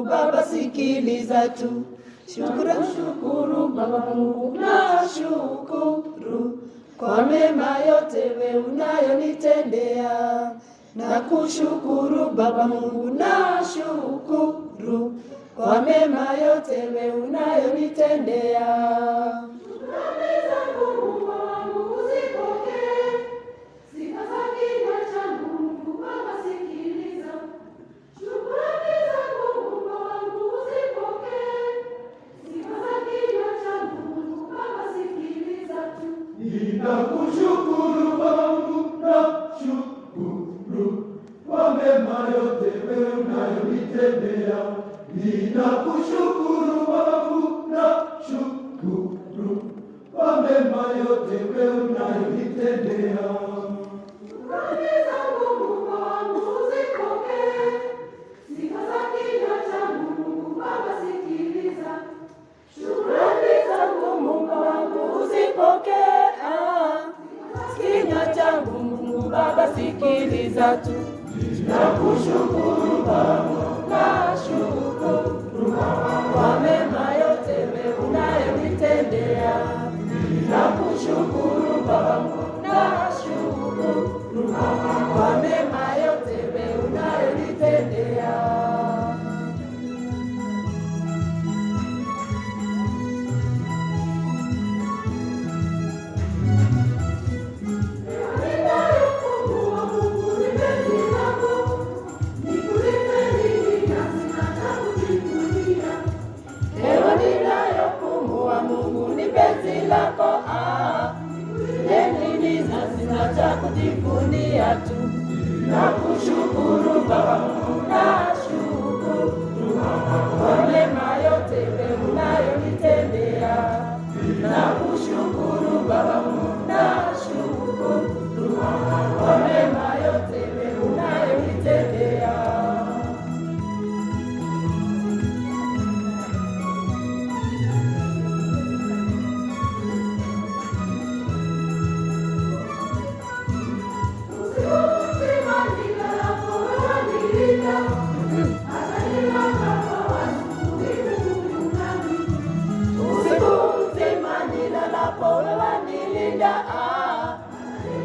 Mungu Baba, sikiliza tu. Shukrani, shukuru Baba Mungu, nashukuru kwa mema yote we unayonitendea. Nakushukuru Baba Mungu, nashukuru kwa mema yote we unayonitendea. Shukrani zangu Mungu wangu uzipokee, sifa za kinywa changu Mungu Baba sikiliza. Shukrani zangu Mungu wangu uzipokee, sifa za kinywa changu Mungu Baba sikiliza tu. Ninakushukuru Baba Mungu, nashukuru kwa mema yote wewe unayonitendea. Ninakushukuru Baba Mungu, nashukuru kwa mema yote wewe unayonitendea. Shukrani zangu Mungu wangu uzipokee, sifa za kinywa changu Mungu Baba sikiliza. Shukrani zangu Mungu wangu uzipokee, kinywa changu Mungu Baba sikiliza tu. Nakushukuru Baba, nashukuru kwa mema yote wewe unayonitendea. Nakushukuru Baba, nashukuru kwa mema yote wewe unayonitendea. Ninayopumua Mungu ni penzi lako, nikulipe nini na sina cha kujivunia. Hewa ninayopumua Mungu ni penzi lako, nini na sina cha kujivunia tu. Nakushukuru Baba Mungu, nashukuru kwa mema yote wewe unayonitendea. Nakushukuru Baba Mungu, nashukuru kwa mema yote wewe unayonitendea. Usiku mzima nilalapo wewe wanilinda, hata nilalapo asubuhi Mungu yu nami. Usiku mzima nilalapo wewe wanilinda,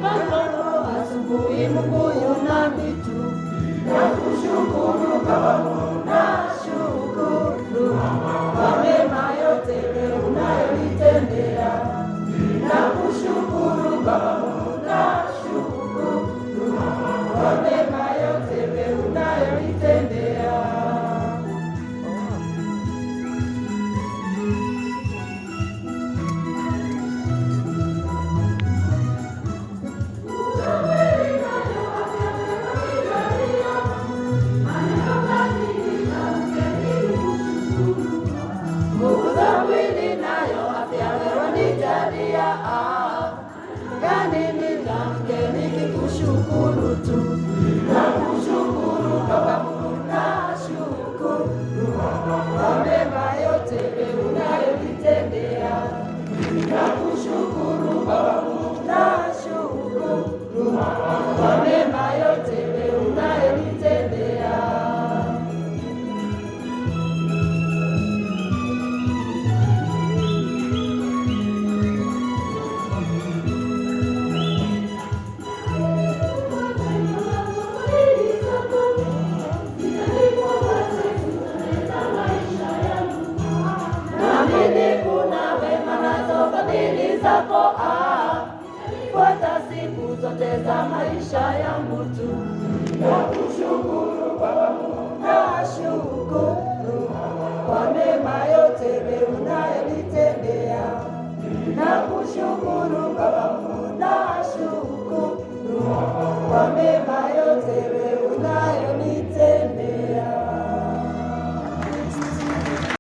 mapambo asubuhi Mungu yu nami tu. Nakushukuru Baba Mungu, nashukuru kwa mema yote wewe unayonitendea. Nakushukuru Baba Mungu, nashukuru kwa mema yote wewe unayonitendea. Mwili nayo afya wewe wanijalia, maneno gani nitamke nikushukuru. Nguvu za mwili nayo afya wewe wanijalia, gani nitamke nikikushukuru tu. Nakushukuru Baba Mungu, nashukuru kwa mema yote wewe unayonitendea. Nakushukuru Baba Mungu, nashukuru kwa mema yote wewe unayonitendea. Naamini kuna wema nazo fadhili zako, fuata siku zote za maisha yangu tu. Nakushukuru Baba Mungu, nashukuru